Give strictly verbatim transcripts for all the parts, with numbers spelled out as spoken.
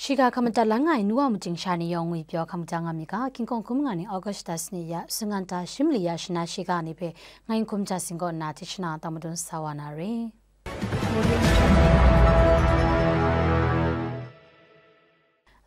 Shiga hkam madat la nga ai nu wa majing sha ni yawng ngwi pyaw hkam ja nga mi ga, hkying hkawng hkun nga ni August da sani ya, sunggan ta shim li ya shana shiga ni hpe ngai n hkum ja sing kaw nna, tishana tang madun sa wa na re.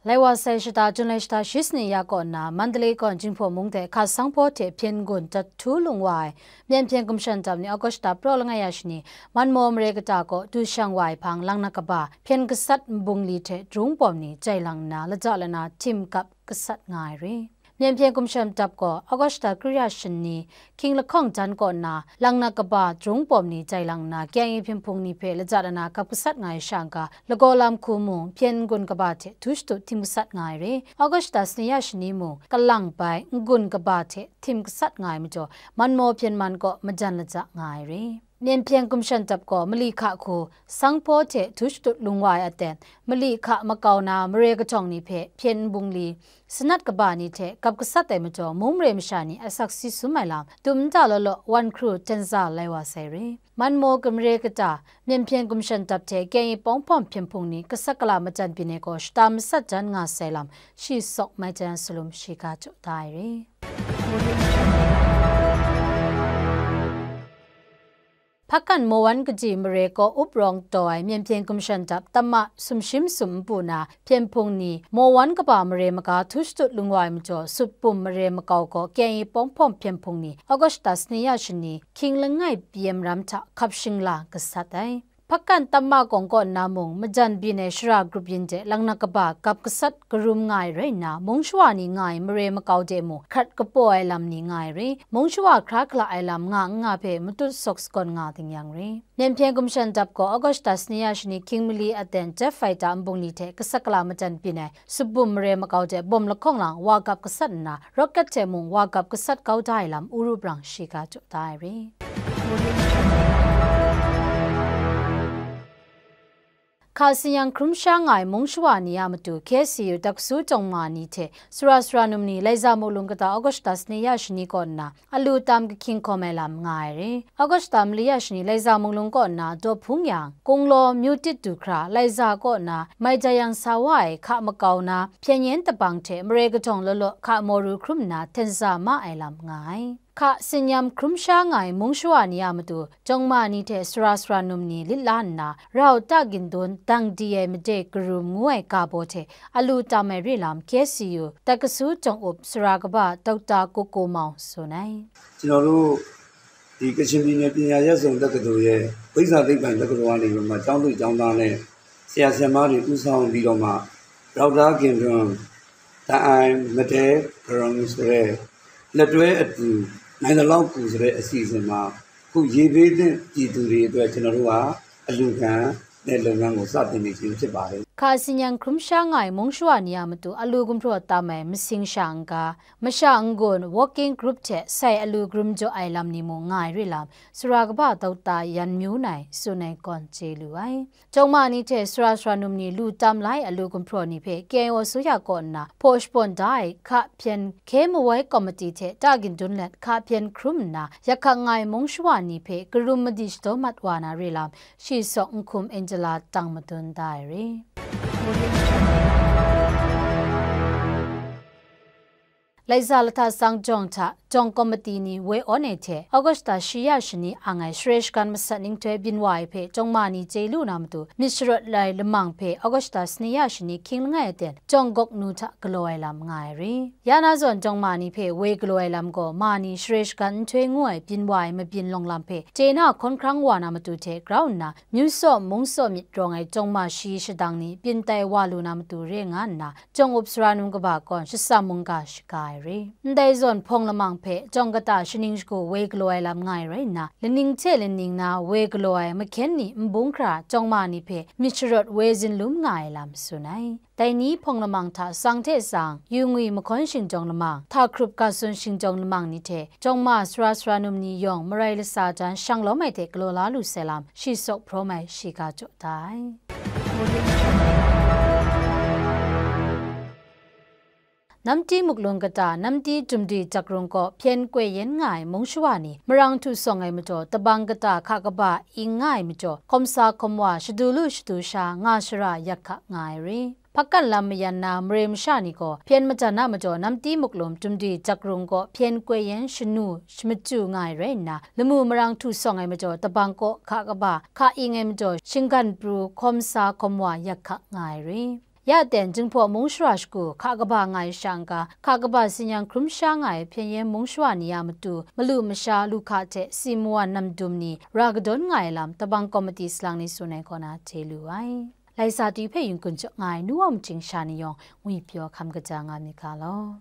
Lai wa sai shata, Jun lai shata shi sani ya kaw nna, Mandalay kawn Jinghpaw mung hte hka Sanghpaw hte hpyen n-gun dat htu lung wa ai, Myen hpyen gumshan dap ni August da praw langai ya shani, Manmaw mare kata kaw du shang wa ai hpang, lang na kaba, hpyen gasat nbungli hte drung pawm ni jai lang nna, laja lana htim gap gasat nga ai re. Myen hpyen gumshan dap gaw August da kru ya shani, hkying lahkawng jan kaw nna, lang na kaba drung pawm ni jai lang nna, K I A hpyen hpung ni hpe laja lana gap gasat nga ai sha n-ga, lagaw lam hku mung hpyen n-gun kaba hte htu shadut htim gasat nga ai re. August da sani ya shani mung, kalang bai n-gun kaba hte htim gasat nga ai majaw, Manmaw hpyen man kaw majan laja nga ai re. Myen hpyen gumshan dap gaw mali hka hku, Sanghpaw hte htu shadut lung wa ai aten, mali hka makau na mare kahtawng ni hpe hpyen nbungli, sanat kaba ni hte gap gasat ai majaw, mung mare masha ni asak si sum ai lam, dum nta law law wan hkru tenza lai wa sai re. Manmaw gamare kata, Myen hpyen gumshan dap hte K I A pawng hpawm hpyen hpung ni gasat gala majan byin ai gaw shata masat jan nga sai lam, shi sawk mai jan salum shiga jaw da ai re. Hpakan Mawan kaji mare kaw up rawng taw ai Myen hpyen gumshan dap tamma sumshim sum npu na hpyen hpung ni, Mawan kaba mare maga htu shadut lung wa ai majaw, Sutbum mare makau gaw K I A pawng hpawm hpyen hpung ni, August da sani ya shani, hkying langai pyi ai maram hta hkap shingla gasat ai. Hpakan tamma kawng kaw nna mung, majan byin ai shara grup yin de lang na kaba gap gasat karum nga ai rai nna, mung shawa ni nga ai mare makau de mung hkrat kapaw ai lam ni nga ai re, mung shawa hkra hkala ai lam nga n nga hpe matut sawk sagawn nga ding yang re. Myen hpyen gumshan dap gaw August da sani ya shani hkying mali aten jet fighter nbungli hte gasat gala majan byin ai Sutbum mare makau de bawm lahkawng lang wa gap gasat nna, rocket hte mung wa gap gasat kau da ai lam, Uru brang shiga jaw da ai re. Hka tsin-yam hkrum sha nga ai mung shawa ni a matu K S C U taksu jawng ma ni hte sara sara num ni, Laiza Muklung kata August da sani ya shani kaw nna, alu tam kahkying hkawm ai lam nga ai re. August da mali ya shani, Laiza Muklung kaw nna Daw Hpung yang, Kunglaw, Myu Tit du hkra, Laiza kaw nna mai ja yang sa wa ai hka makau na hpyen yen dabang hte mare kahtawng law law hka maw ru hkrum nna tenza ma ai lam nga ai. Hka tsin-yam hkrum sha nga ai mung shawa ni a matu, jawng ma ni hte sara sara num ni lit la nna, rau ta gindun dang di ai made karum ngu ai ga baw hte alu tam ai re lam, K S C U taksu jawng up sara kaba Doctor Kuku Maung tsun ai. ကျွန်တော်တို့ ဒီကချင်ပြည်နယ်ပညာရပ်စုံတက္ကသိုလ်ရဲ့ ဝိဇ္ဇာသိပ္ပံတက္ကသိုလ်ကနေပြီးတော့မှကျောင်းသူကျောင်းသားနဲ့ဆရာဆရာမတွေဦးဆောင်ပြီးတော့မှ ဒေါက်တာကင်တွန် တအံမတဲကရုံဆိုတဲ့လက်တွဲအတူ နိုင်သလောက်ကူဆိုတဲ့အစီအစဉ်မှာ အခုရေပေးသင့်ပြည်သူတွေအတွက်ကျွန်တော်တို့ကအလှူခံတဲ့လုပ်ငန်းကိုစတင်နေခြင်းဖြစ်ပါတယ်။ Hka tsin-yam hkrum sha nga ai mung shawa ni a matu alu gumhpraw tam ai masing sha n-ga, masha n-gun working group hte sai alu karum jaw ai lam ni mung nga ai re lam, sara kaba Doctor Yan Myu Nai tsun ai gawn chye lu ai. Jawng ma ni hte sara sara num ni lu tam la ai alu gumhpraw ni hpe K I O အစိုးရ kaw nna hpaw shabawn da ai hka hpyen hkye mawai komiti hte ta gindun let hka hpyen hkrum nna, yak hkak nga ai mung shawa ni hpe karum madi shadaw mat wa na re lam, shi sawk n hkum Angela tang madun da ai re. Laiza lahta tsang jawng hta jawng komiti ni woi awn ai hte, August da shi ya shani ang ai share shagan masat ninghtoi byin wa ai hpe jawng ma ni chye lu na matu, myit sharawt lai lamang hpe August da sani ya shani hkying langai aten jawng gawk nu hta galaw ai lam nga ai re. Ya na zawn jawng ma ni hpe woi galaw ai lam gaw, ma ni share shagan nhtoi ngu ai byin wa ai mabyin lawng lam hpe chye na hkawn hkrang wa na matu hte grau nna, myu tsaw mung tsaw myit rawng ai jawng ma shi shadang ni byin tai wa lu na matu re nga nna, jawng up sara num kaba gawn shatsam mungga shaga ai re. Ndai zawn hpawng lamang hpe jawng kata shaning shagu woi galaw ai lam nga ai rai nna, laning hte laning na woi galaw ai mahkyen ni nbung hkra jawng ma ni hpe myit sharawt woi zinlum nga ai lam tsun ai. Dai ni hpawng lamang hta tsang hte tsang, yu ngwi mahkawn shingjawng lamang, hta hkrup ga tsun shingjawng lamang ni hte, jawng ma sara sara num ni yawng marai lasa jan shang lawm ai hte galaw la lu sai lam, shi sawk hprawm ai shiga jaw da ai. Namti Muklum kata, Namti Dumdi Jakrung kaw hpyen koi yen nga ai mung shawa ni marang htu sawng ai majaw, tabang kata hka kaba ing nga ai majaw, hkawm sa hkawm wa, shadu lu shadu sha, nga shara yak hka nga ai re. Hpakan lam mayan na mare masha ni gaw hpyen majan a majaw, Namti Muklum Dumdi Jakrung kaw hpyen koi yen shanu shamachyu nga ai rai nna, lamu marang htu sawng ai majaw, tabang kaw hka kaba hka ing ai majaw, shinggan pru hkawm sa hkawm wa yak hka nga ai re. Ya ten, Jinghpaw mung shara shagu hka kaba nga ai sha n-ga, hka kaba tsin-yang hkrum sha nga ai hpyen yen mung shawa ni a matu, malu masha lu hka hte si mawan namdum ni ra kadawn nga ai lam, tabang kawmati salang ni tsun ai kaw na hte lu ai. Lai sa tu hpe yin kun jaw nga ai nu wa mating sha ni yawng ngwi pyaw hkam kaja nga myit ga law.